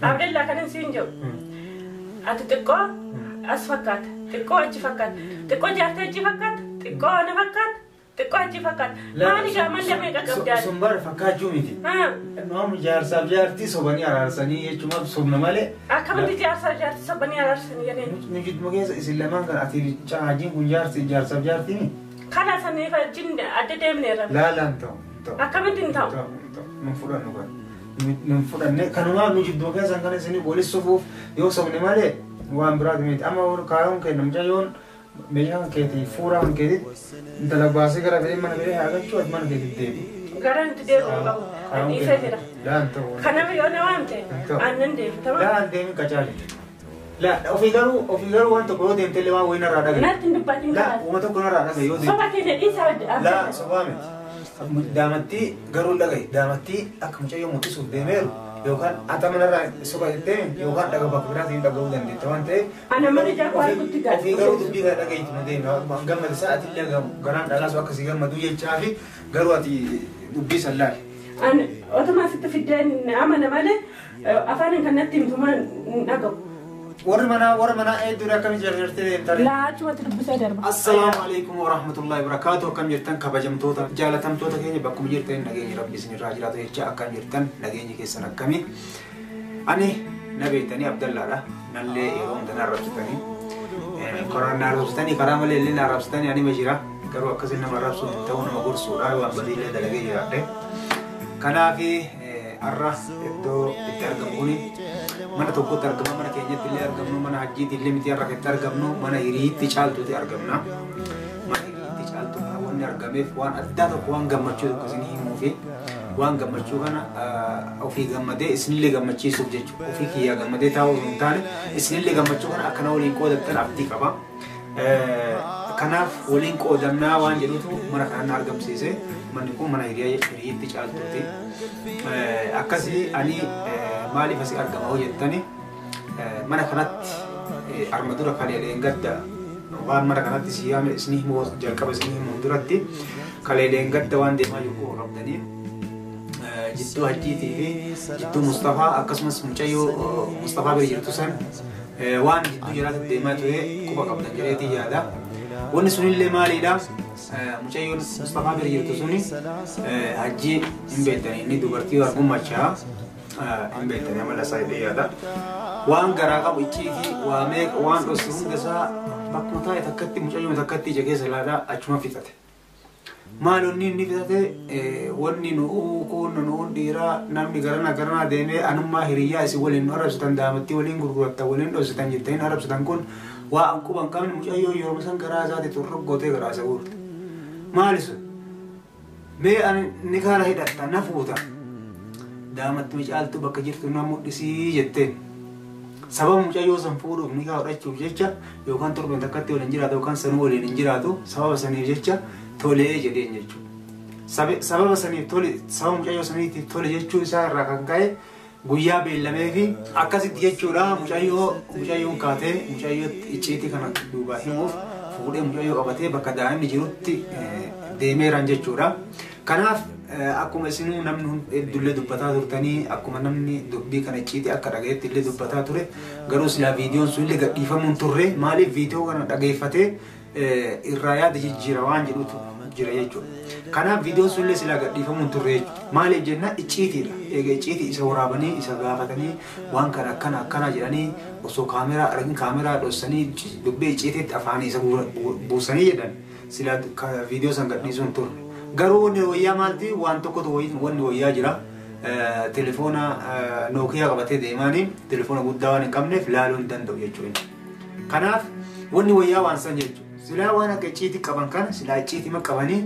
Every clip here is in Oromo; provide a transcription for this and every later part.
Abdallaa kanan siin jedhu. Ati xiqqoo as fakkaata. Xiqqoo achi fakkaata. Xiqqoo jaartee achi fakkaata. Xiqqoo ana fakkaata. Xiqqoo achi fakkaata. Maali gaa malla meeqa qabdaa? Sun bara fakkaachuu miti. Nama jaarsaaf jaartii sobanii araarsanii jechuun sobna malee. Akkamitti jaarsaaf jaartii sobanii araarsanii jedheen? Nu jidduma keessa isin lamaan kan ati hajjiin kun jaarsi jaarsaaf jaartii mi? Kana saniif wajjin adda deemneerra. Laalaan ta'u. Akkamitti hin ta'u? Nun fudhannu kan. Nun fudhanne kanumaa nu jidduma keessan kan isin walis sofuuf yoo sobne malee waan biraati miti. Amma kaayoon kenna mucayyoon meeshaan keetii fuuraan keetitti intala baasee gara fedhee mana fedhee haa galchuu ati mana keetitti deebi. Gara nuti deebi'u qabu. Dhiisee jira. Laan ta'u. Kanaaf yoo na waamte aannan deebi. Laan deemi qacaali. Laa ofii garuu waan tokko yoo deemte illee waan wayii narraa dhagaye. Natti hin dubbatin. Laa uuma tokko narraa dhagaye yoo deemte. Soba keenya dhiisaa. Laa sobaa miti. Daamattii garuu dhagaye daamattii akka mucayyoo mul'isuuf deemeeru yookaan ata manarraa soba jettee yookaan dhaga bakka biraatiin dhaga'uu dandeetta waan ta'eef. Ana mana jaakuu argutti gaadha. Ofii garuu dubbii kana dhagayeetu na deema. Gammada isaa atillee garaan dhalaasu akkasii gammaduu jechaa fi garuu ati dubbii san laali. Ani otuma asitti fiddeen amana malee afaan kan natti himtu maan hin dhagahu. Warri manaa eedduu akkamiin jarjartee deemtare? Laa achumatti dubbisee darba. Assalaamu alaikum warahmatullahi wabarakatuh. Akkam jirtan kabajamtoota jaalatamtoota keenya bakkuma jirtan nageenyi rabbi isinirraa jiraatu jecha akkam jirtan nageenyi keessan akkamii? Ani na beektanii Abdallaadha. Nallee yeroo hunda na arrabsitanii. Karaa na arrabsitanii karaa malee illee na arrabsitanii ani ma jira. Garuu akkasiin nama arrabsuun hin ta'u nama gorsuudha waan badii illee dalagee jiraadhe. Kanaaf har'a iddoo itti argamu kuni mana tokkotti argama mana keenyatti illee argamnu mana hajjiitti illee miti har'a itti argamnu mana hiriitti caaltuutti argamna. Mana hiriitti caaltu wanni argameef waan addaa tokko waan gammachuu tokko isin himuu fi waan gammachuu kana ofii gammadee isinillee gammachiisuuf jechuudha. Ofii kiyyaa gammadee taa'uu hin taane isinillee gammachuu kana akkana waliin qoodattan abdii qaba. Kanaaf waliin qoodamnaa waan jedhutu mana kana argamsiise. Manni kun mana hiriitti caaltuuti. Akkasii ani maaliif asii argama hoo jettani mana kanatti arma dura kaleeleen gadda waan mana kanatti si yaame isinii himuu jalqaba isinii himuun duratti kaleeleen gadda waan deemaa jiru quba qabdanii jidduu hajjiitii fi jidduu Mustafaa akkasumas mucayyoo Mustafaa bira jirtu san waan jidduu jiraatti deemaa ture quba qabdan jedheetii yaada. Wanni sunillee maaliidha? Mucayyoon Mustafaa bira jirtu suni hajjii hin beektanii inni dubartii argummachaa hin beektanii amala isaa hidhee yaada. Waan garaa qabu icciitii waa meeqa waan dhossu hunda isaa bakkuma taa'e takkatti mucayyoon takkatti ija keessa ilaalaa achuma fixate. Maal wanni inni fixate wanni nu'uu kun nu'uun dhiiraa namni garana garanaa deemee anummaa hiriyyaa isin waliin nu arrabsitan daamattii waliin gurgurattan waliin dhossitan jettanii arrabsitan kun waa an quba hin qabne mucayyoo yeroo san garaa isaati xurrug gootee garaa isa guurte. Maali sun? Mee ani ni kaana hidhatta na fuuta. Daamatti micaaltu bakka jirtu na mul'isii jetteen. Sababa mucayyoo san fuudhuuf ni kaa hodhachuuf jecha yookaan torban takkatti waliin jiraatu yookaan sanuu waliin hin jiraatu sababa saniif jecha tolee jedheen jechuudha. Sababa saniif tole sababa mucayyoo saniitiif tole jechuu isaa irraa kan ka'e guyyaa beellamee fi akkasitti jechuudha mucayyoon kaatee mucayyoo icciitii kana duubaa himuuf fuudhee mucayyoo qabatee bakka daa'imni jirutti deemeeran jechuudha. Kanaaf akkuma isinuu namni hedduullee dubbataa turtanii akkuma namni dubbii kana icciitii akka dhagayetti illee dubbataa ture garuu silaa viidiyoon sun illee gadhiifamuun turre maaliif viidiyoo kana dhageeffatee irraa yaada jijjiira waan jedhutu jira jechuudha. Kanaaf viidiyoon sun illee silaa gadhiifamuun turre jechuudha. Maaliif jenna icciitiidha. Egaa icciitii isa waraabanii isa gaafatanii waan kana akkana akkana jedhanii osoo kaameraa argin kaameraa dhossanii dubbii icciitiitti afaanii isa buusanii jedhan silaa viidiyoo san gadhiisuun turre. Garuu wanni wayyaa maalti waan tokkotu wanni wayyaa jira. Telefoona Nookiyaa qabatee deemaanii telefoona guddaa waan hin qabneef laaluu hin danda'u jechuudha. Kanaaf wanni wayyaa waan san jechuudha. Silaa waan akka icciitii qaban kana silaa icciitii qabanii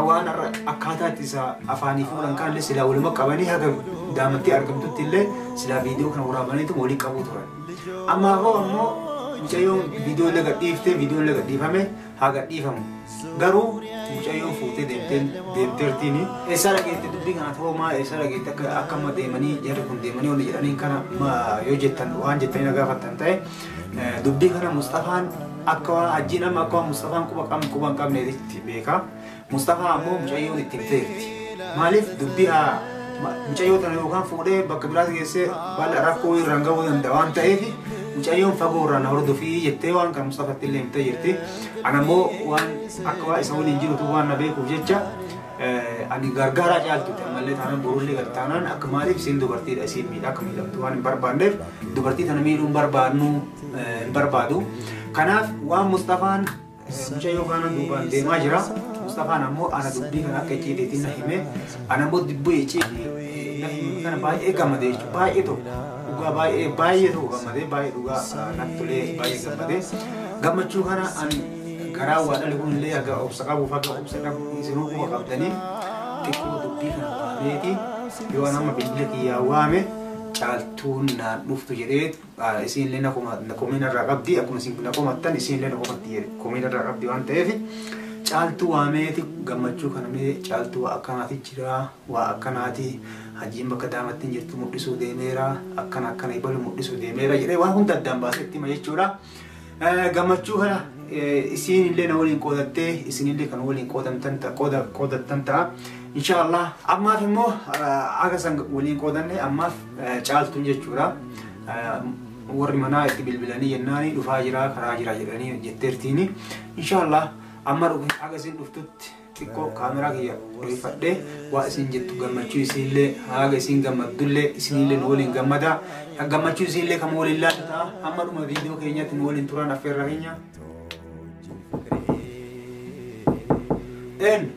waan akkaataa itti isa afaanii fuudhan kanallee silaa waluma qabanii haga daamattii argamtutti illee silaa viidiyoo kana waraabaniitu walii qabu turan. Amma hoo ammoo mucayyoon viidiyoo illee gadhiiftee viidiyoo illee gadhiifame haa gadhiifamu. Garuu mucayyoon fuutee deemteertiin eessaa dhageette dubbii kana ta'uu maa eessaa dhageette akka amma deemanii jarri kun deemanii wanni jedhanii kana yoo jettan waan jettanii na gaafattan ta'e dubbii kana Mustafaan akka waan hajjiin amma akka waan Mustafaan quba hin qabneetitti beeka. Mustafaa ammoo mucayyoon itti himteerti. Maaliif dubbii haa Mucayyoo tana yookaan fuudhee bakka biraatti geessee baala rakkoo irraan gahuu danda'a waan ta'eef mucayyoon fagoo irraan hordofii jettee waan kan Mustafatti illee himtee jirti. Ana immoo waan akka waa isa waliin jirutu waan na beekuuf jecha ani gargaaraa caaltuuti ammallee taanaan borullee gad taanaan akka maaliif isiin dubartiidha isiin miidha akka miidhamtu waan hin barbaanneef dubartii tana miidhuu hin barbaadnu hin barbaadu. Kanaaf waan Mustafaan mucayyoo kaana duubaan deemaa jira. Mustafaan ammoo ana dubbii kana akka icciitiitiin na hime. Ana immoo dubbii icciitii na hime kana baay'ee gammade jechuudha. Baay'ee tokko dhugaa baay'ee baay'ee tokko gammadee baay'ee dhugaa natti tolee baay'ee gammadee. Gammachuu kana ani garaa waa dhale kun illee aga obsa qabuuf aga obsa qabu isinuu quba qabdanii xiqqoo dubbii kana waameeti yoo an amma bilbila kiyyaa waame caaltuun naan dhuftu jedhee isiin illee na komeen irraa qabdi akkuma isin na komattan isiin illee na komatti jedhe komeen irraa qabdi waan ta'eef caaltuu waameeti gammachuu kana mee caaltuu waa akkanaati jira waa akkanaati hajiin bakka daamatti hin jirtu mul'isuu deemeera akkana akkana ibalu mul'isuu deemeera jedhee waan hunda addaan baasee itti hima jechuudha. Gammachuu kana isiin illee na waliin qoodattee isin illee kan waliin qoodattan ta'a. Inshaallah ammaaf immoo akka san waliin qoodanne ammaaf caaltuun jechuudha. Warri manaa itti bilbilanii jennaani dhufaa jira karaa jira jedhanii jetteertiini. Inshaallah amma akka isin dhuftutti xiqqoo kaameraa kiyya dhohifadhee waa isin jettu gammachuu isiillee haga isin gammaddullee isinillee nu waliin gammada. Gammachuu isiillee kan waliin laallu ta'a. Hamma dhuma viidiyoo keenyatti nu waliin turan affeerra keenya. En.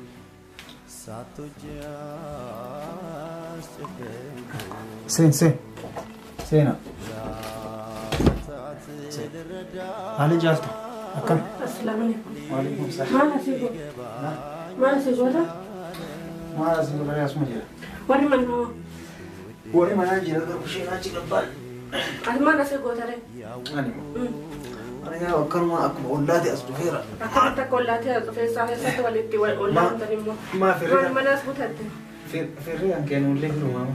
Seen seen. Seena. Haalli jaaltu akkam? Assalaamu alaikum. Waalaikum salaam. Maal asii goota? Maal asii goota? Maal asii goota asuma jira. Warri manaa Warri manaa jira garuu isheen achi gabbaan. Ati maal asii goota ree? Ani ani yaa akkanuma akkuma ollaati as dhufeera. Akkamitti akka ollaatti as dhufee isaa keessatti walitti ollaa hundan immoo. Maa firri Maal manaas butatte? Firri kan kennu illee firumaa.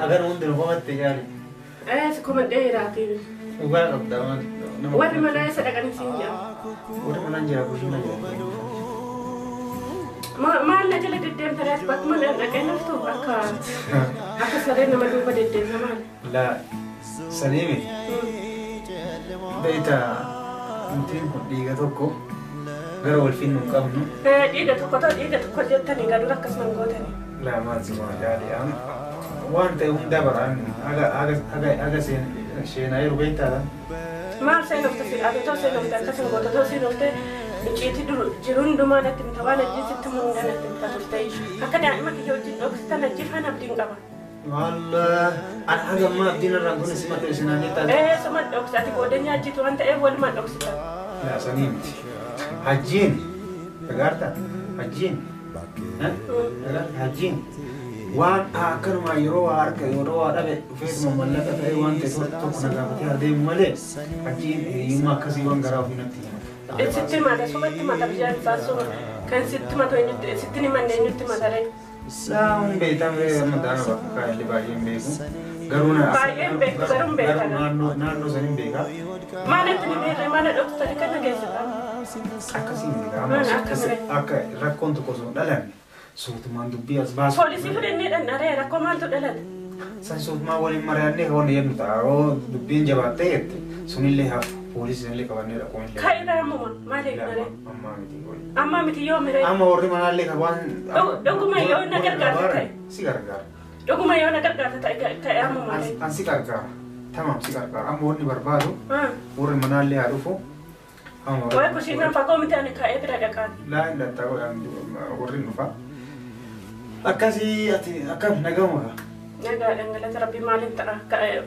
Agar hundi nu komatte jaali. Si komadhee jiraati. Dhugaa qabda maal. Warri manaa eessa dhaqanii siin jedha? Warri manaa jira kushiina jira. Maal na jala deddeemta rees bakkuma na dhaqee naftu akka akka saree nama duuba deddeemta maal? Laa saniimi. Beekta wantiin kun dhiiga tokko gara wal finnu hin qabnu. Dhiiga tokko ta'u dhiiga tokko jettanii garuu akkasuma hin gootanii. Laa maal si waan jaali waan ta'e hunda baraan haga haga haga haga seenaa yeroo beektaadha. Maal seenofte si ati ta'u seenofte akkasuma goota ta'u seenofte icciitii jiru hundumaa natti himta waan ajjii sitti himu hunda natti himta turte akka daa'ima kiyya wajjin dhoksitan ajjii faana abdiin qaba. Wallah an haga ammaa abdiin irraan kun si madda isin aanee taate. Suma dhoksa ati goodanya ajjiitu waan ta'eef walumaa dhoksita. Laa sanii miti. Hajjiin dhagaarta hajjiin dhagaarta hajjiin waan akkanuma yeroo waa harka yeroo waa dhabe dhufeetuma mallaqa ta'e waan ta'e tokko na gaafatee adeemu malee hajjiin hiyyummaa akkasii waan garaa ofii natti hima. Sitti mata sumatti mata bishaan isaa suma kan sitti matu eenyutti sitti ni manne eenyutti mata ree. Saawun beektan ree amma daana bakka kaa'ellee baay'een beeku. Garuu na Baay'een beeku garuu hin beekan. Naannoo san hin beeka. Maalatti ni beekne mana dhoksitanii kana geessita. Akkasiin beeka amma akka rakkoon tokko osoo hin dhalanne suutumaan dubbii as baasu. Poolisii fudhannee dhandharee rakkoo maaltu dhalate? San suutumaan waliin mari'annee kan wanni jennu ta'a. Yoo dubbiin jabaattee jette sunillee hafu poolisii sanillee qabannee dhaquu illee. Ka'irraa ammuma maal eegnaree? Ammaa miti qoyi. Ammaa miti yoo miree? Amma warri manaallee kan waan. Dhuguma yoo na gargaarta ta'e. Si gargaara. Dhuguma yoo na gargaarta ta'e ammuma ree? An si gargaara. Tamam si gargaara. Amma wanni barbaadu warri manaallee haa dhufu. Waa'ee kushiinaan fagoo miti ani ka'ee bira dhaqaan. Laa hin dhattaa warri dhufa. Akkasii ati akkam nagama kaa? Nagaadhaan galata rabbii maaliin ta'a?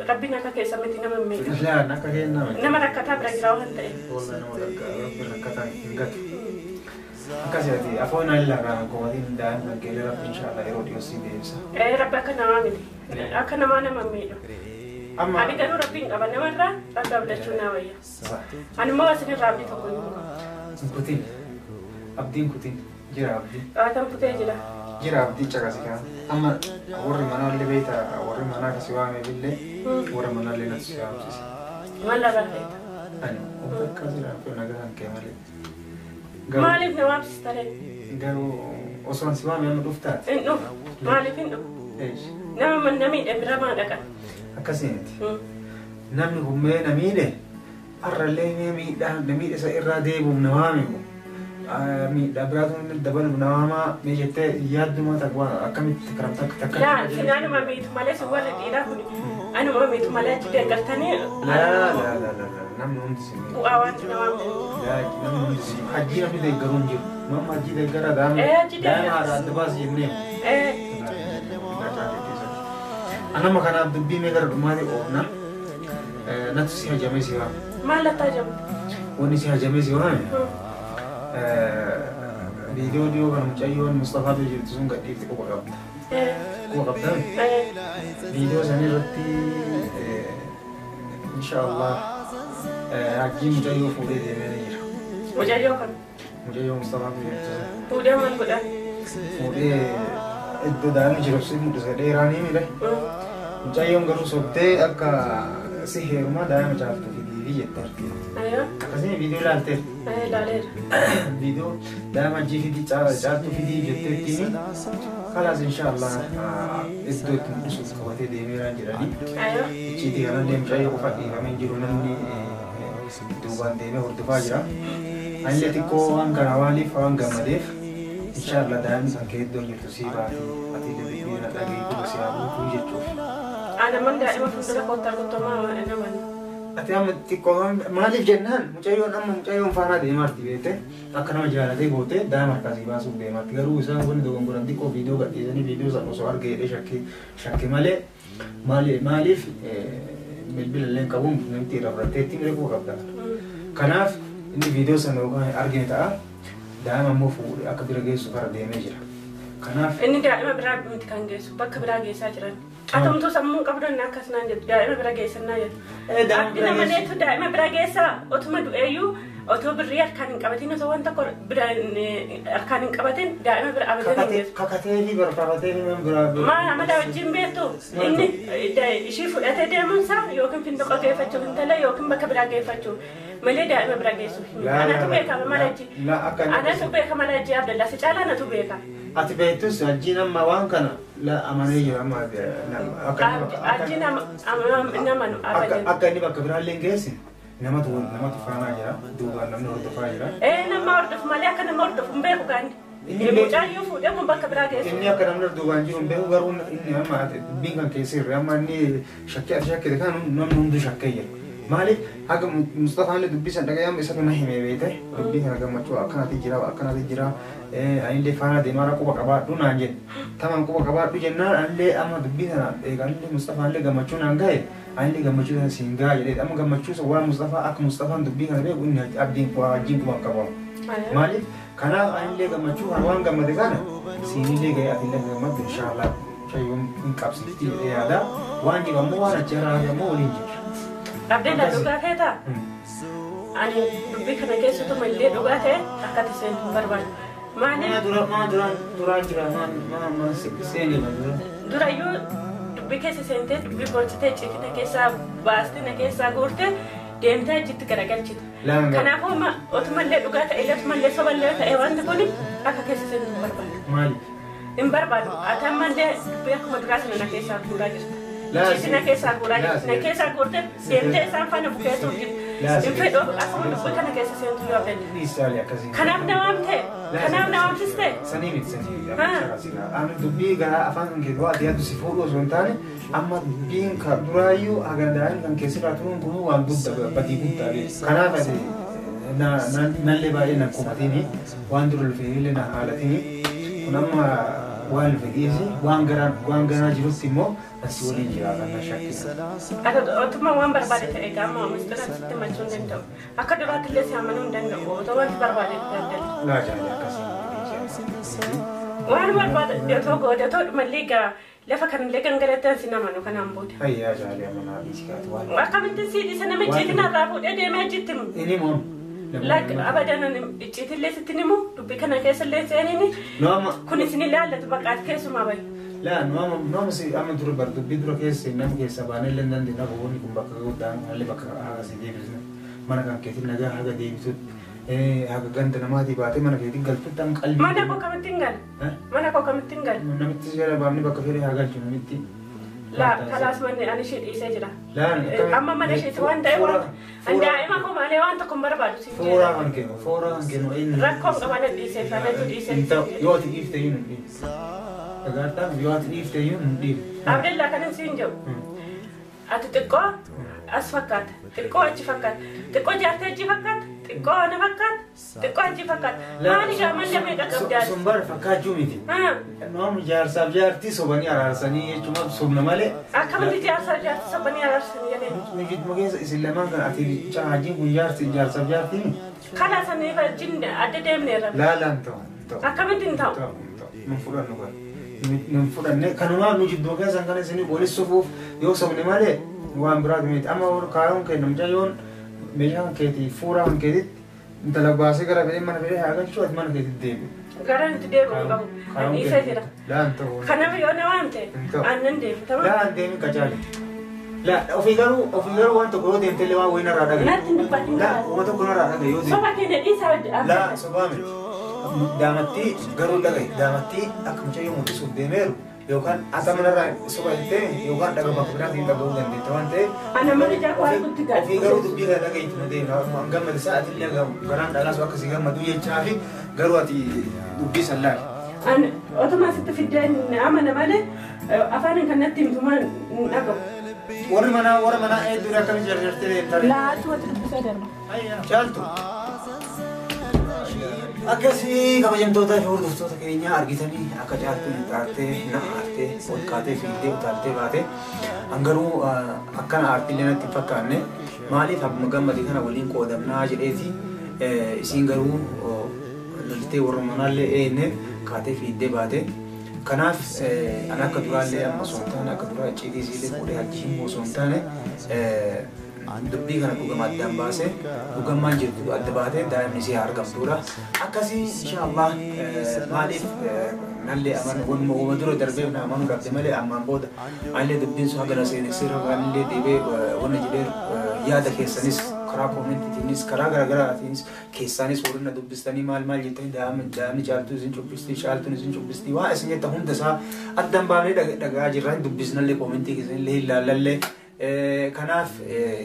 Rabbiin akka keessa miti nama hin miidhu. Laan akka keenya miti. Nama rakkataa bira jira waan ta'eef. Wallahi nama gargaara rabbiin rakkataa hin gatu. Akkasii ati afoon allaa kaa komatiin daa'imman keellee rabbi inshaallah yeroo dhiyoo si deebisa. Rabbi akka namaa miti. Akka namaa nama hin miidhu. Amma Ani garuu rabbiin qaba namarraa rabbi abdachuu naa wayya. Ani immoo isinirraa abdii tokko hin qabu. Hin kutin. Abdiin kutin. Jira abdii. Qaatan kutee jira. Jira abdii caqasi kana. Amma warri manaallee beekta warri manaa kasi waameef illee warri manaallee natti si waamsise. Maal irraa feeta? Ani of bakka jira nagaa kan kee malee. Maaliif na waamsista ree? Garuu osoo si waame amma dhuftaati. Hin dhufu. Maaliif hin dhufu? Nama na miidhe bira maa dhaqa? Akkasiiniti. Namni kun mee na miidhe har'allee mee miidhaa na miidhe isa irraa deebi'uuf na waamimu. Miidhaa biraatu dabaluuf na waamaa mee jettee yaadduma takka akkamitti karamta takka. Laa sinanuma miitu malee si warri dhiiraa kun anuma miitu malee achi deeggartanii. Laa laa laa laa namni hundi si miidha. Bu'aa waan na waamte. Laa namni hundi si hajjii namni deeggaruu hin jiru. Mamma hajjii deeggara daa'ima haadha adda baas jennee. Anama kanaaf dubbii mee gara dhumaati oofna. Natu si hajamee si waame. Maal lattaa hajamte? Wanni si hajamee si waame. Viidiyoo dhiyoo kana mucayyoon Mustafaa bira jirtu sun gadhiifte quba qabda. Quba qabdaa? Viidiyoo sana irratti inshaallah hajjiin mucayyoo fuudhee deemee ni jira. Mucayyoo kam? Mucayyoo Mustafaa bira jirtu sun. Fuudhee maal godhaa? Fuudhee iddoo daa'imni jiru si mul'isa dheeraa ni mire. Mucayyoon garuu sobdee akka si heerumaa daa'ima caaltu fidiifi jette argite. Akkasii viidiyoo ilaalteerta. Ilaaleera. Viidiyoo daa'ima hajjii fidii caaltu fidii jetteettiin kalaas inshaallah iddoo itti mul'isuuf qabatee deemeeraan jedhanii. Icciitii kanallee mucayyoo qofa dhiifamee jiru namni duubaan deemee hordofaa jira. Anillee xiqqoo waan kana waaliif waan gammadeef inshaallah daa'imni kan kee iddoo jirtu sii baati ati illee dubbii na dhagee kun si haa guutuu jechuuf. Anaman daa'ima fuuldura kootti argattomaa naman. Ati amma xiqqoo maaliif jennaan mucayyoon amma mucayyoon faanaa deemaarti beekte akka nama jaalatee goote daa'ima harkaa sii baasuuf deemaarti garuu isaan wanni dogongoran xiqqoo viidiyoo gadhiisanii viidiyoo sana osoo arge jedhee shakkii malee maaliif bilbila illee qabuun namatti irraa fudhatteetti miree quba qabda. Kanaaf inni viidiyoo sana yookaan argine ta'a daa'ima immoo fuudhee akka bira geessu kara deemee jira. Kanaaf inni daa'ima biraa miti kan geessu bakka biraa geessaa jiran. Atumtuu sammuu qabdu akkas naan jettu daa'ima bira geessannaa jettu. Abdi nama neetu daa'ima bira geessaa otuma du'eeyyuu otoo birrii harkaan hin qabatin osoo waan tokko bira harkaan hin qabatin daa'ima bira abadan hin geessu. Kakatee fi barkakatee fi man biraa. Maal amala wajjin beektu inni ishii fudhatee deemuunsaa yookiin finduqa geeffachuu hin talle yookiin bakka biraa geeffachuu malee daa'ima bira geessu. Anatu beekama mala achi. Anatu beeka mala achi Abdallaa si caalaa anatu beeka. Ati beektus hajjiin amma waan kana amanee jira amma Hajjiin namanu abadan. Akka inni bakka biraallee hin geessine namatu faanaa jira duubaan namni hordofaa jira. Nama hordofu malee akka nama hordofu hin beeku gaandi. Mucaayyuu fuudhee kun bakka biraa geessu. Inni akka namni duubaan jiru hin beeku garuu inni amma dubbiin kan keessa irra amma inni shakkii ati shakkite kan namni hunduu shakkee jira. Maaliif haga Mustafaan illee dubbii san dhaga'ee amma isatu na himee beekte dubbii kana gammachuu akkanatti jira akkanatti jira anillee faana deemaa quba qabaadhu naan jedhe tamaan quba qabaadhu jennaan anillee amma dubbii sana anillee Mustafaan illee gammachuu naan gahe anillee gammachuu sana siin gaha jedhee amma gammachuu sana waan Mustafaa akka Mustafaan dubbii kana beeku inni abdiin wajjin quba qabamu. Maaliif kanaaf anillee gammachuu kana waan gammade kana siinillee gahee atillee gammaddu inshaallah shayyoon hin qabsiifti jedhee yaada waan jiru ammoo waan achi irraa ammoo waliin jira. Abdella dhugaa feetaa? Ani dubbii kana keessattuu illee dhugaa ta'e akka ati seentu hin barbaadu. Maaliif? Maa duraan jira maa seenee dura. Durayyuu dubbii keessa seentee dubbii boolchitee ciifina keessaa baastee na keessaa guurtee deemtee achitti garagalchita. Kanaafuu otumallee dhugaa ta'e illee otumallee soballee ta'e wanti kun akka keessa seentu hin barbaadu. Maaliif? Hin barbaadu. Ati ammallee dubbii akkuma duraa sana na keessaa guuraa jirta. Ciisina keessaa guuraa jirti. Na keessaa guurtee deemtee isaan faana bukeessuuf jirti. Hin fedhu akkuma dubbii kana keessa seentu yoo fedhe. Kanaaf na waamte. Kanaaf na waamsiste. Sanii miti sanii miti. Ani dubbii gara afaan kan keessa waa yaaddu si fuudhu osoo hin taane amma dubbiin ka duraayyuu haga daa'imni kan keessa irraa turuun kun waan guddaa badii guddaa beeku. Kanaaf ati nallee baay'ee na komatini waan dura lufeenillee na haalatini kun amma waan lufe dhiisi waan garaa jirutti immoo asii waliin jira kan na shakkisa. Otuma waan barbaade ta'e gaama mistira sitti machuu hin danda'u. Akka duraatti illee si amanuu hin danda'u. Otoo wanti barbaade danda'u. Laa jaalli akkasii. Waan barbaade otoo goote otoo dhumallee gaa lafa kanallee gangalattan si namanu kanaan booda. Ayyaa jaalli amanaa dhiisi kaatu waan. Akkamittiin si dhiisa nama icciitiin irraa fuudhee deemee achitti himu. Inni moo? Lak abadan icciitillee sitti himu dubbii kana keessallee seenini. Kun isin ilaallatu bakka keessumaa bahi. Laa nu si amma dura bar dubbii dura keessa nama keessa baanee illee dandeenye akka wanni kun bakka guddaan haalli bakka haga si deebisne mana kan keetiin nagaa haga deebitutti Haga ganda namaatii baatee mana keetiin galtutti amma qalbii. Mana koo kamitti hin galu? Mana koo kamitti hin galu? Namitti si jala baafni bakka fedhe haa galchu namitti. Laa kalaas manni ani ishee dhiisee jira. Amma mana isheetti waan ta'e waan daa'ima koo malee waan tokko hin barbaadu siin jedhe. Fooraa kan kennu fooraa kan kennu eenyu. Rakkoon qaban dhiisee sanatu dhiisee. Yoo ati dhiifte iyyuu hin dhiifne. Dhagaartaa yoo ati dhiifte iyyuu hin dhiifne. Abdallaa kanan siin jedhu. Ati xiqqoo as fakkaata xiqqoo achi fakkaata xiqqoo jaartee achi fakkaata xiqqoo ana fakkaata xiqqoo achi fakkaata maali gaamallee meeqa qabdaa. Sun bara fakkaachuu miti. Namni jaarsaaf jaartii sobanii araarsanii jechuun sobna malee. Akkamitti jaarsaaf jaartii sobanii araarsanii jedhee. Nujituma keessa isin lamaan kan ati hajjiin kun jaarsi jaarsaaf jaartii. Kana sanii wajjin adda deemneerra. Laalaan ta'u. Akkamitti hin ta'u. Nun fudhannu kan. Nun fudhanne kanumaa nu jidduu keessan kana isin walis sofuuf yoo sobne malee waan biraati miti. Amma kaayoon kenna mucayyoon meeshaan keetii fuuraan keetitti intala baasee gara fedhee mana fedhee haa galchuu ati mana keetitti deebi'u. Gara nuti deebi'u qabu. Ani isa jira. Laan ta'u. Kanaaf yoo na waamte aannan deemu. Laan deemi qacaali. Laa ofii garuu waan tokko yoo deemte illee waan wayii narraa dhagaye. Natti hin dubbatin. Laa waan tokko narraa dhagaye yoo deemte. Soba keenya dhiisaa. Laa sobaa miti. Daamattii garuu dhagaye daamattii akka mucayyoo mul'isuuf deemeeru yookaan ata manarraa soba jettee yookaan dhaga bakka biraatiin dhaga'uu dandeetta waan ta'eef. Ana mana jaakuu arguutti gaadha. Ofii garuu dubbii kana dhagayeetu na deema. Waan gammade isaa ati illee garaan dhagaasu akkasii gammadu jechaa fi garuu ati dubbii san laali. Ani otuma asitti fiddeen amana malee afaan kan natti himtu maan hin dhagahu. Warri manaa hedduu akkamitti jarjartee deemtare? Laatu wati dubbisee darba. Caaltu. Akkasii kabajamtootaa fi hordoftoota keenya argitanii akka caaltuun xaartee na aartee ol kaatee fiigdee utaaltee baate hangaruu akkana aartillee natti hin fakkaanne maaliif abbuma gammadii kana waliin qoodamnaa jedheeti isiin garuu loltee warra manaallee eenne kaatee fiigdee baate. Kanaaf an akka duraallee amma osoo hin taane akka duraa icciitii isiillee fuudhee hajji osoo hin taane dubbii kana dhugama addaan baasee dhugamaan jirtu adda baatee daa'imni isii argamtuudha. Akkasii inshaallah maaliif nallee amanu wanuma dura darbee na amanuu dhabde malee ammaan booda anillee dubbiin sun haga na seene sirra anillee deebee wanna jedhee yaada keessanis karaa koomentiitiinis karaa garaagaraatiinis keessaanis warri na dubbistanii maal maal jettanii daa'imni caaltuu isin cubbistii caaltuun isin cubbistii waan isin jetta hunda isaa addaan baafnee dhaga'aa jirra dubbisnallee koomentii keessanillee hin laallallee. Kanaaf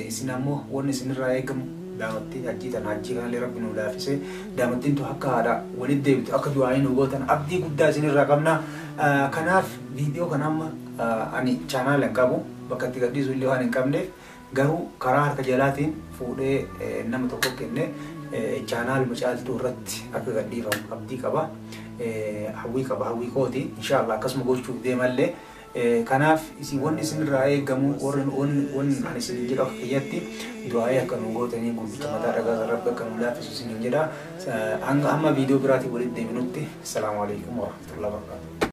isin ammoo wanni isinirraa eegamu daamattii hajjii tana hajjii kanallee rabbi nu laafisee daamattiin tun akka haadha walitti deebitu akka du'aa'ii nu gootan abdii guddaa isinirraa qabna. Kanaaf viidiyoo kana amma ani chaanaala hin qabu bakka itti gadhiisu illee waan hin qabneef garuu karaa harka jalaatiin fuudhee nama tokko kenne chaanaal caaltuu irratti akka gadhiifamu abdii qaba. Hawwii qaba hawwii kooti inshaallah akkasuma gochuuf deemallee. Kanaaf isin wanni isinirraa eegamu wanni ani isin jedhu akka kiyyatti du'aa'ee akka nu gootanii gurbicha mataa dhagaa rabbi akka nu laaffisu isiniin jedha. Hanga amma viidiyoo biraatiin walitti deebinutti. Salaamu alaikum warahmatullahi wabarakatuh.